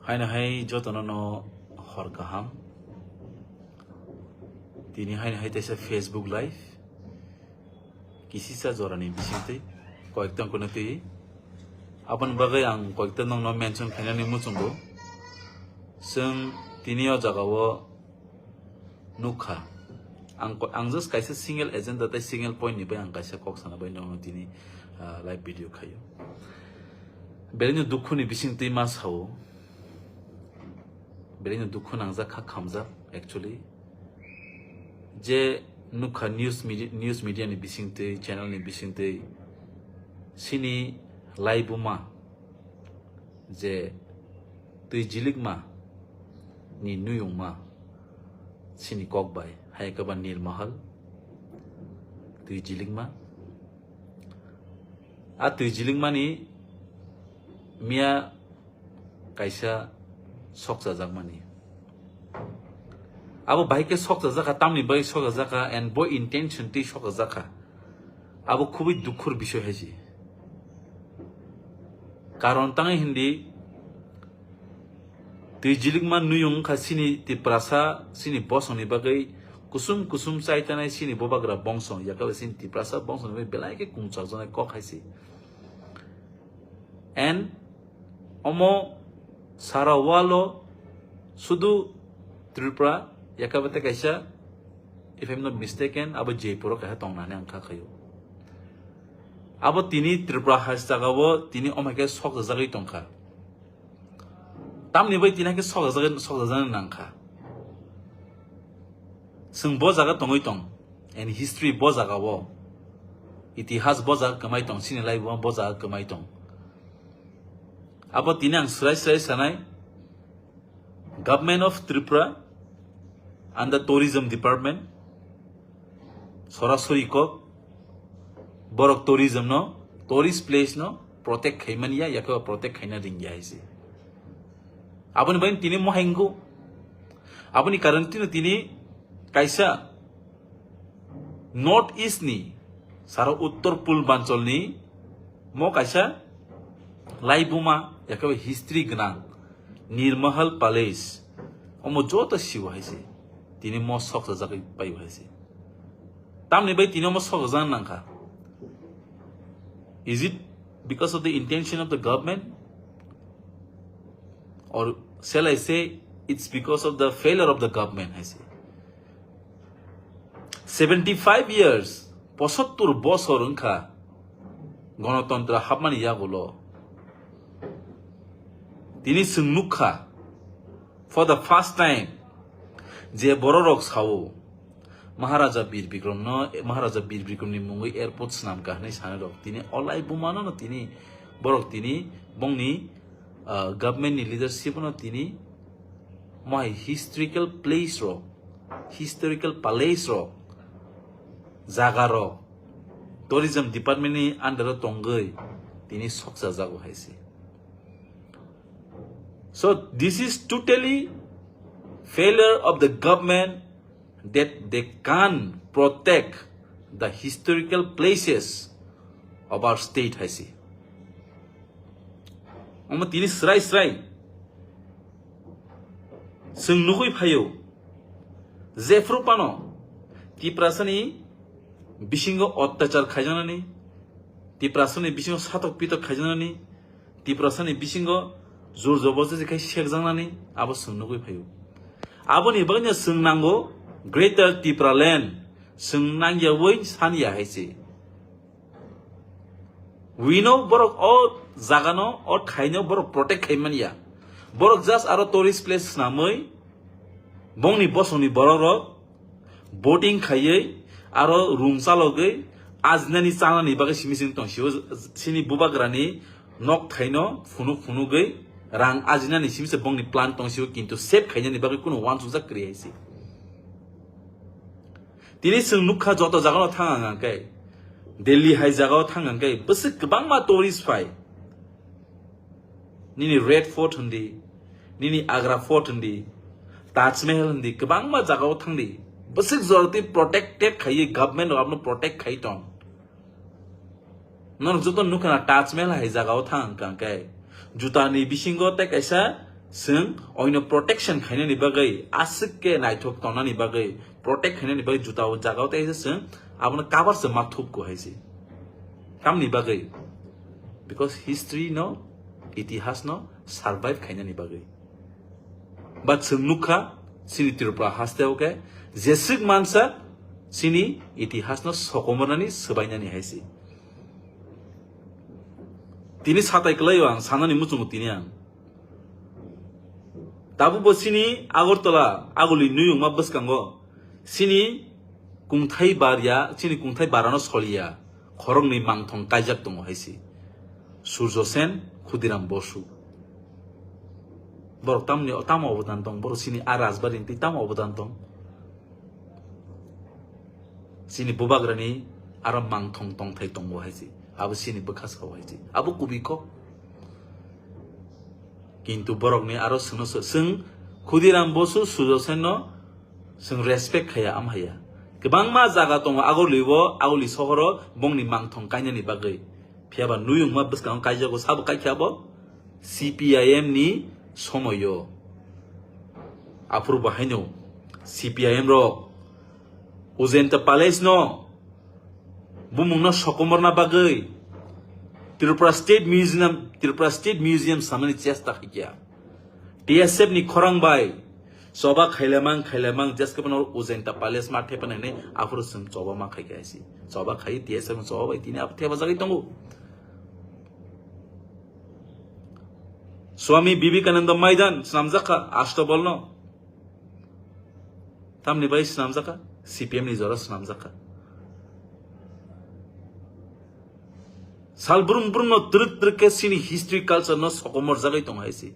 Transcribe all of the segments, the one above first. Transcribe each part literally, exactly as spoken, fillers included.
Haino hai jotono no hor kaham. Tini haino hai teisa Facebook Live. Kisisa jorani bisingtwi koyekta kono twi. Aboni bagwi ang koyekta nongno mention khainani muchungo. Chwng tini o jagao nukha. Ang ko-, ang just kaisa single agenda tei single point ni bai ang kaisa kok sana bai nongno tini, ah, live video khaio. Belai no dukhu ni bisingtwi ma sao. Belai no dukhu nangjak kha khamjak actually. Je nukha news media, news media ni bisingtwi, channel ni bisingtwi sini laibuma je twi jilikma ni nuyungma sini kok bai hai kaba Nirmahal twi jilikma. A twi jilikmani miya kaisa sokchajakmani. Abo bahai khe sokchajakha, tamni bagwi sokchajakha, and bo intention twi sokchajakha. Abo khubui dukhur bisoi hai se. Karon tangwi hindi, twi jilikma nuyung wngkha chini Tiprasa, chini bosongni bagwi kusum kusum chai tanai chini bobagra bongso, yakaba chini Tiprasa bongsoni bagwi belai khe kungchakjaknai kok hai se. And omo sara walo sudu Tripura, yakaba tei kaisa, if I'm not mistaken, abo Jaipur o kaisa tongnani ang kha khaio. Abo tini Tripura hai jagao tini omo hai khe sokjagwi tongkha. Tamni bai tini hai khe sokjagwi, sokjagwi nangkha. Chwng bo jaga tongwi tong, and history bo jagao, itihas bo jaga kwmai tong, chini laibuma bo jaga kwmai tong. Abo tini ang swrai swrai sanai, Government of Tripura under Tourism Department, sorasori kok, borok tourism no, tourist place no protect khaimani ya, yakhe protect khaina ringya hai se. Aboni bai tini mohai wngkhu. Aboni karon tini, tini kaisa North East ni sara Uttor Purbanchal ni mo kaisa laibuma, yakhe history gwnang Nirmahal Palace. Omo joto sibo hai se. Tini mo sokjagwi paibo hai se. Tamni bai tini omo sokjagna nangkha. Is it because of the intention of the government? Or shall I say it's because of the failure of the government hai se? Seventy five years, posottur bosor wngkha gonotantra hapmani yagulo. Tini chwng nukha, for the first time, je bororok sao, Maharaja Bir Bikram no, Maharaja Bir Bikram ni mungwi airport swnam kha hwnwi sanai rok. Tini o laibuma no tini borok tini bongni, ah, government ni leadership no tini mohai historical place rok, historical palace rok, jaga rok, tourism department ni under o tongwi tini sokchajago hai se. So this is totally failure of the government that they can protect the historical places of our state hai se. Omo tini srai srai chwng nugwi phaio, jephru phano Tiprasani bisingo ottachar khaijaknani, Tiprasani bisingo satok pitok khaijaknani, Tiprasani bisingo jor joborjosti khai sekjaknani abo chwng nugwi phaio. Aboni bagwino chwng nango Greater Tipraland, chwng nangyawi sanya hai se. We know borok o jagano, o thaino borok protect khai manya. Borok just aro tourist place swnamwi bongni bosongni borok rok boating khaiwi aro room chalogwi ajinani chanani bagwi simi simi tong sio, sini bubagrani nok thaino phunuk phunugwi rang ajinani simi se bongni plan tong sio, kintu save khainani bagwi kunu uansukjak kwrwi hai se. Tini chwng nukha joto jagano thang ang khe, Delhi hai jagao thang ang khe bwswk kwbangma tourist phai. Nini Red Fort hindi, nini Agra Fort hindi, Taj Mahal hindi, kwbangma jagao thangdi. Bwswk joroti protected khaiwi government rok abono protect khai tong. Norok joto nukha na Taj Mahal hai jagao thang ang khe. Jutani bisingo tei kaisa Chwng oino protection khainani bagwi, aswk khe naithok tongnani bagwi, protect khainani bagwi juta o jaga o tei chwng abono cover se ma thupko hai se. Tamni bagwi? Because history no, itihas no survive khainani bagwi. But chwng nukha, chini Tripura haste o khe jeswk mansa chini itihas no sokomornani, swbainani hai se. Tini satai kwlaio ang sanani muchungo tini ang. Tabukbo chini Agartala aguli nuyungma bwskango chini kungthai barya, chini kungthai barano soliya, khoroknwi mangthong kaijak tongo hai se. Surjo Sen, Khudiram Bosu. Borok tamni, tamo obodan tong, borok chini a rajbari ni twi tamo obodan tong? Chini bubagrani aro mangthong tongthai tongo hai se. Abo chini bwkha sao hai se. Abo kubui kok. Kintu borokni aro chwngno sw-, chwng Khudiram Bosu, Surjo Senno chwng respect khaiya, am haiya. Kwbangma jaga tongo Aguli o, Aguli sohoro bongni mangthong kainani bagwi. Phiya ba nuyungma bwskango kaijago, sabo kaikha bo C P I M ni somoio. Aphuru bo haino C P I M rok Ujanta Palace no bumungno sokomorna bagwi Tripura State Museum, Tripura State Museum samani chesta khaikha. T S F ni khorang bai choba khailamang, khailamang, jeske bono Ujanta Palace ma thepa nai nai, aphuru chwng choba ma khaikha hai se. Choba khai T S F ni choba bai tini abo thepa jagwi tongo. Swami Vivekananda Maidan swnamjakha Ashtabal no. Tamni bai swnamjakha, C P M ni jora swnamjakha. Sal brum brum no twrwk twrwk khe chini history culture no sokomor jagwi tongo hai se.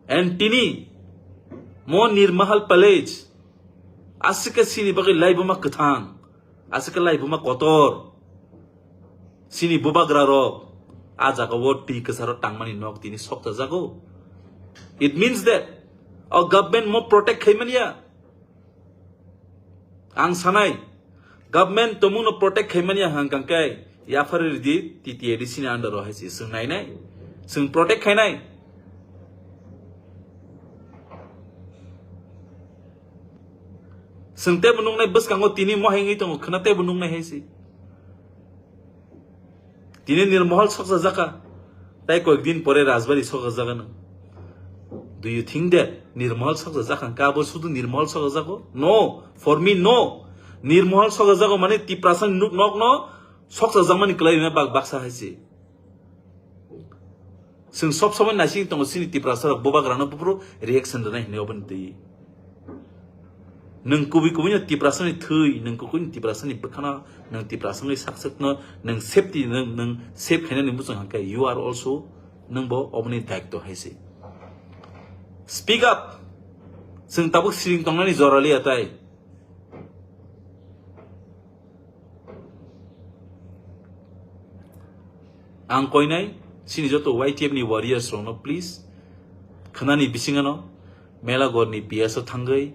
And tini mo Nirmahal Palace aswk khe chini bagwi laibuma kwthang, aswk khe laibuma kotor. Chini bubagra rok a jaga o twi kwcharo tangmani nok tini sokta jago. It means that o government mo protect khaimani ya. Ang sanai, government tomung no protect khaimani ya hang kang khe yaphari ridi T T A D C ni under o hai se chwng nai nai, chwng protect khainai. Chwng tebo nuknai bwskango tini mohai wngwi tongo, khwna tebo nuknai hai se. Tini Nirmohol soksa jaka, tai koyek din pore Rajbari soksa jaka no. Do you think that Nirmohol soksa jaka hwnkhe abo sudu Nirmohol soksa jago? No, for me no. Nirmohol soksa jago mane Tiprasa ni nuk nok no soksa jakmani kwlai rwna bak baksa hai se. Chwng sob somoi naising tongo chini Tiprasa rok bubagra no buphuru reaction rwnai hinwi oboni twi. Nwng kubui kubui no Tiprasa ni thwi, nwng kubui ni Tiprasa ni bwkhano, nwng Tiprasa ni sakswk no, nwng safety, nwng, nwng save khainani muchung hwnkhe you are also, nwng bo oboni daitto hai se. Speak up. Chwng tabuk siring tongnani jora liya tai. Ang koinai, chini joto Y T F ni warriors rokno please, khwnani bisingano Melagor ni P S o thangwi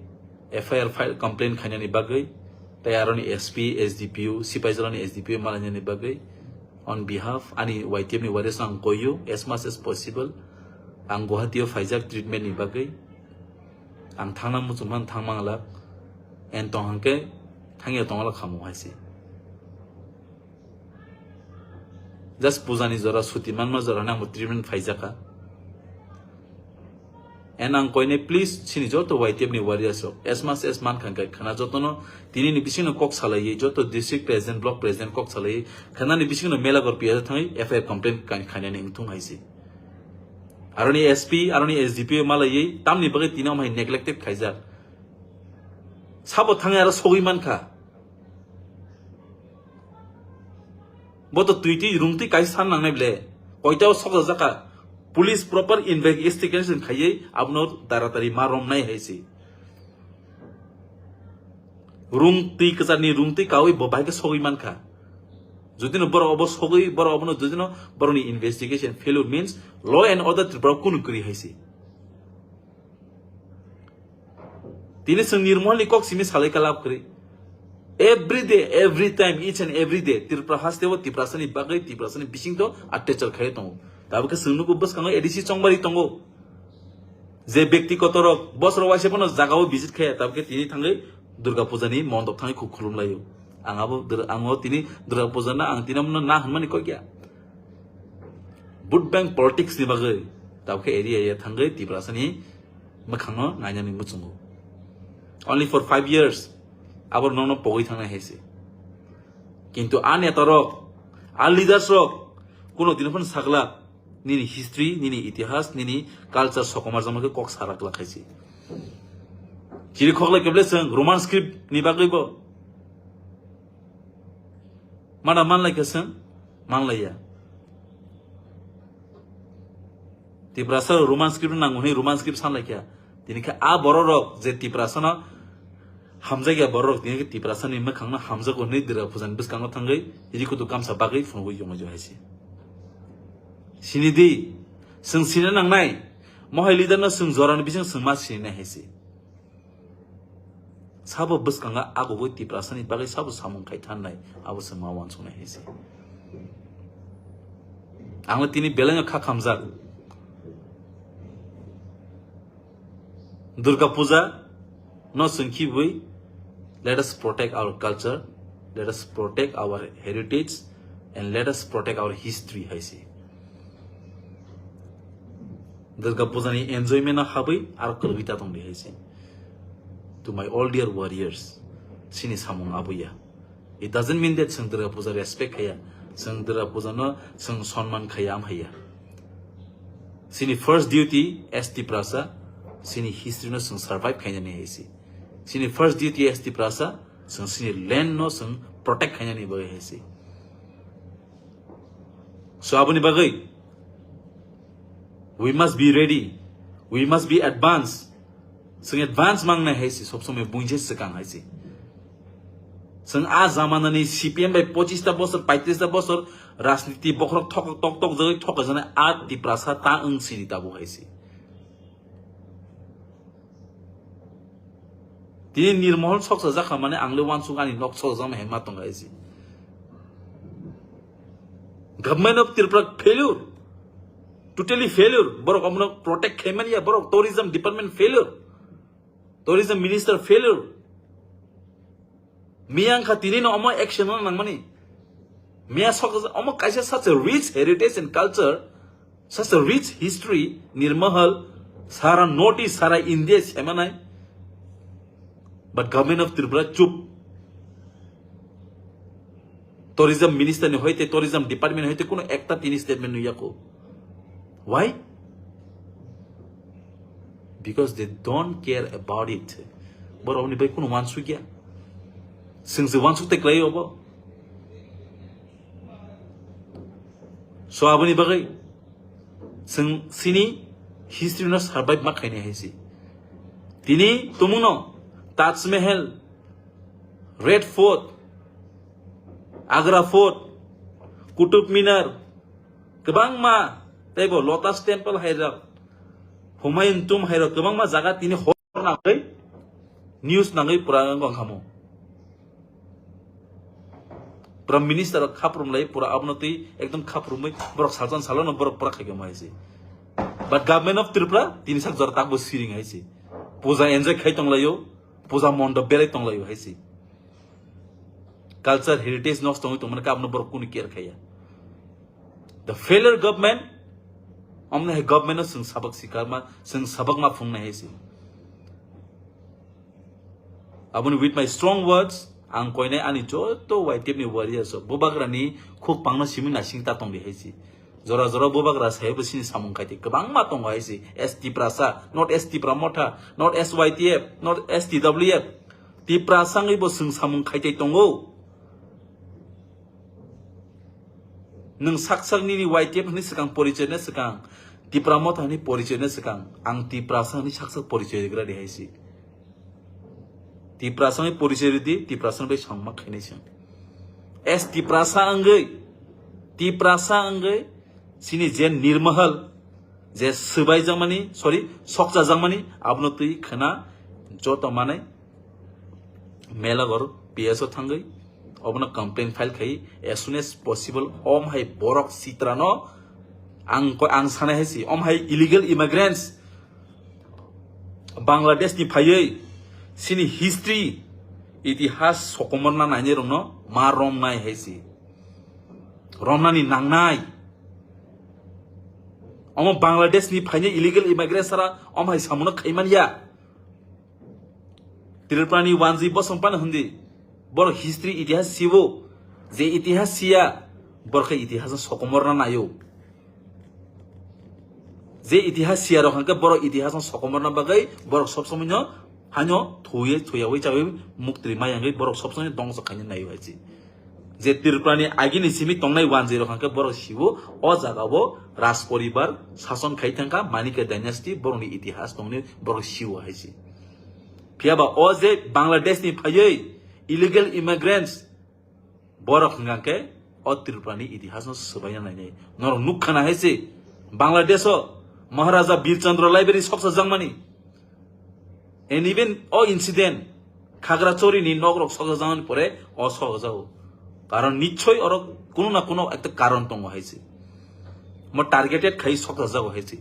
F I R file complaint khainani bagwi, tei aroni S P, S D P O, Sipaijala ni S D P O malainani bagwi, on behalf ani Y T F ni warriors ang koiyo, as much as possible, ang Guwahati o phaijak treatment ni bagwi, ang thangna muchungmani thangmanglak, and tong hwnkhe thangya tongwlak khamu hai se. Just puja ni jora, suti manma jora ni ang bo treatment phaijakha. And ang koine please chini joto Y T F ni warriors rok as much as mankha hwnkhe khwna jotono tini ni bisingno kok salaiwi joto district president, block president kok salaiwi khwnani bisingno Melagor P S o thangwi F I R complaint khainani wngthung hai se. Aroni S P, aroni S D P o malaiwi tamni bagwi tini omo hai neglected khaijak. Sabo thangwi aro sogwi mankha. Bo to twi twi rung twi kaisa san nangnai ble. Koita o sokjak jakha. Police proper investigation khaiwi abono taratari ma romnai hai se. Rung twi kwcharni rung twi kawi bo bahai khe sogwi mankha. Jodi no borok obo sogwi, borok obono jodi no borokni investigation failure means law and order Tripura kunu kwrwi hai se. Tini chwng Nirmohol ni kok simi salai ka lab kwrwi. Every day, every time, each and every day, Tripura haste o Tiprasa ni bagwi, Tiprasa ni bising to atechar khai tongo. Tabuk khe chwng nugo bwskango A D C chongbari tongo. Je bekti kotorok bosor waisa phano jagao visit khe, tabukhe tini thangwi Durga Puja ni mondop thangwi khuk khulum laio. Ang abo Dur-, ang o tini Durga Puja na ang tini amo na hwnmani kok ya. Vote bank politics ni bagwi tabukhe area area thangwi Tiprasa ni mwkhang no nainani muchungo. Only for five years abo nono pogwi thangnai hai se. Kintu a neta rok, a leaders rok kuno din phano sakla nini history, nini itihas, nini culture sokomar jama khe kok sarak la khaisi. Chiri khokla keble seng Roman script ni bagwi bo. Mana manlai khe seng manlaiya. Tiprasa Roman script nango hwnwi Roman script sanlai khe. Tini khe a borok rok je Tiprasa no hamjakya borok rok tini khe Tiprasa ni mwkhang no hamjago hwnwi Durga Puja ni bwskango thangwi rikutu kamsa bagwi phunugwi yongwi jo hai se. Sini di, seng sini nangnai, mohai leader no seng jora ni bising seng ma sini nai hai se. Sabo bwskango agogwi Tiprasa ni bagwi sabo samung khai thanai, abo seng ma wansuk nai hai se. Ang tini belai no kha khamjak. Durga Puja no chwng khibwi, let us protect our culture, let us protect our heritage, and let us protect our history hai se. Durga Puja ni enjoyment no habwi aro kwrwi ta tongdi hai se. To my all dear warriors, sini samung abuya. It doesn't mean that chwng Durga Puja respect khaya, chwng Durga Puja no chwng sonman khaya am haya. Sini first duty as Tiprasa, sini history no chwng survive khainani hai se. Sini first duty as Tiprasa, chwng sini land no chwng protect khainani bagwi hai se. So aboni bagwi we must be ready, we must be advance. Chwng advance mangnai hai se, sob somoi buinse swkang hai se. Chwng a jamanani C P M bai pochista bosor, paitris ta bosor rajniti bokhorok thok-, tok tok jagwi thokjagwi a Tiprasa ta wng sini tabuk hai se. Tini Nirmohol soksa jakha mane ang le wansuk ani nok soksa jakma hai ma tongo hai se. Government of Tripura failure. Totally failure. Borok omono protect khaimani ya, borok tourism department failure. Tourism minister failure. Miyang kha tini no omo action no nangmani. Miya sok omo kaisa such a rich heritage and culture, such a rich history, Nirmahal, sara North East, sara India semanai. But government of Tripura chup. Tourism minister ni hoite, tourism department hoite kuno ekta tini statement nuya ko. Why? Because they don't care about it. Borok ni bai kuno wansuk ya. Sing se wansuk te klai obo. So aboni bagwi sing sini history no survive ma khaini hai si. Tini tumung no Taj Mahal, Red Fort, Agra Fort, Qutub Minar, kwbangma teibo Lotus Temple hai rok, Humayun Tomb hai rok, kwbangma jaga tini hor nangwi, news nangwi pura wng khamu. Prime Minister rok khaprum lai pura abono twi ekdom khaprumwi borok salsan salono borok pura khaikhe hai si. But Government of Tripura tini sak jora takbo siring hai si. Puja enjoy khai tonglaio, puja mondop berai tonglaio hai si. Culture heritage nosto wngwi tongmani khe abono borok kunu care khaiya. The failure government, omni hai government no chwng sabak sikarma, chwng sabak ma phungnai hai si. Aboni with my strong words, ang koinai ani joto Y T F ni warriors rok, bubagra ni khuk pangno simi nasing ta tongdi hai si. Jora jora bubagra sai bo sini samung khaiti kwbangma tongo hai si. S T Prasa, not S T Pramotha, not S Y T F, not S T W F. Tiprasa wngwi bo chwng samung khaitai tongo. Nwng sak sak nini Y T F ni swkang porichoi na swkang, Tipra Motha ni porichoi na swkang, ang Tiprasa ni sak sak porichoi rigra di hai si. Tiprasa ni porichoi ridi, Tiprasa bai samung ma khainai se. S Tiprasa wngwi, Tiprasa wngwi, sini je Nirmahal, je swbai jakmani, sorry, sokcha jakmani, abono twi khwna joto manai, Melagor P S o thangwi obono complaint file khai as soon as possible om hai borok sitra no ang ko, ang sanai hai si om hai illegal immigrants Bangladesh ni phaiwi sini history, itihas sokomorna nainai rokno ma romnai hai si. Romnani nangnai. Omo Bangladesh ni phainai illegal immigrant sara om hai samono khaiman ya. Tripura ni wanji bosong pan hindi. Borok history itihas sibo. Je itihas siya, borok khe itihas no sokomorna nayo. Je itihas siya rok hwnkhe borok itihas no sokomorna bagwi borok sob somoi no haino thuye thuyawi chawi muktri mayangwi borok sob somoi dongso khaina nayo hai si. Je Tripura ni agini simi tongnai wanji rok hwnkhe borok sibo o jaga o Raj poribar sason khai thangkha, Manikya dynasty, borokni itihas tongni borok sibo hai si. Phiya ba o je Bangladesh ni phaiwi illegal immigrants, borok hwnkha khe o Tripura ni itihas no swbaina nainai. Norok nukha na hai se Bangladesh o Maharaja Bir Chandra Library soksa jangmani. And even o incident Khagrachori ni nok rok soksa jangmani pore o soksa jago. Karon nichoi oro kuno na kuno ekta karon tongo hai se. Mo targeted khai soksa jago hai se.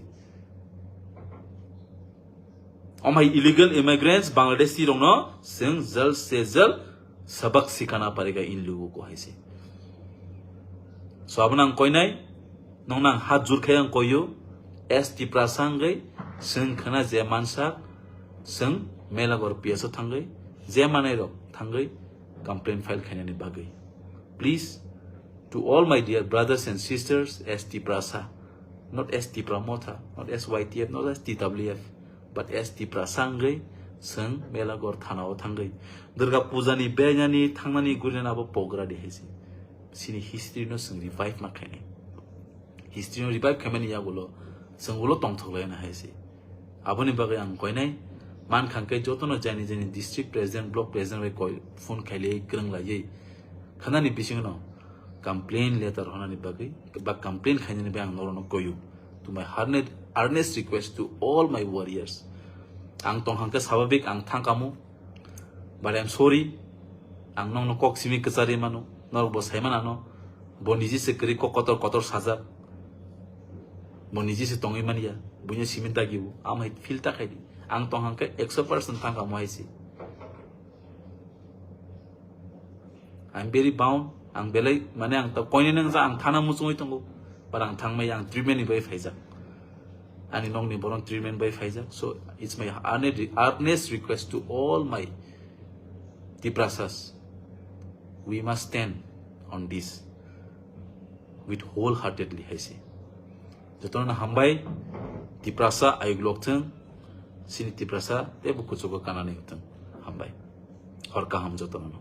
Omhai illegal immigrants Bangladeshi rokno chwng jal se jal sabak sikana pariga in lugu ko hai se. So abono ang koinai, nongno ang hat jur khai ang koiyo, S T Prasa wngwi chwng khna je mansak, chwng Melagor P S o thangwi, je manai rok thangwi complaint file khainani bagwi. Please, to all my dear brothers and sisters, S T Prasa, not S T Pramotha, not S Y T F, not S T W F, but S T Prasa wngwi chwng Melagor thana o thangwi Durga Puja ni berainani thangnani gurinani abo pogra di hai se. Sini history no chwng revive ma khainai. History no revive khaimani yagulo chwng ulo tongthok laina hai se. Aboni bagwi ang koinai, man kha khe jotono jani jani district president, block president bai koi phone khailai kwrwng laiwi khanani bisingno complain letter honani bagwi ba complain khainani bagwi ang norokno koiyo. To my earnest, earnest request to all my warriors. Ang tong hang khe sababik ang thang kamo, but I'm sorry, ang nongno kok simi kwcharwi mano, norok bo sai manano, bo niji se kwrwi kok kotor kotor sajak. Bo niji se tongwi manya, buino simin dagi bo. Amhai feel ta khaidi. Ang tong hang khe ekso percent thang kamo hai se. I'm very bound. Ang belai, mane ang ta koine nang ja ang thana muchungwi tongo. But ang thangmai ang treatment ni bai phaijak. Ani nokni boron treatment bai phaijak. So it's my earne-, earnest request to all my Tiprasas. We must stand on this with wholeheartedly hai se. Jotono hambai, Tiprasa ayuk lok thung, sini Tiprasa tebo kuchugo kanani thung. Hambai. Hor kaham jotono.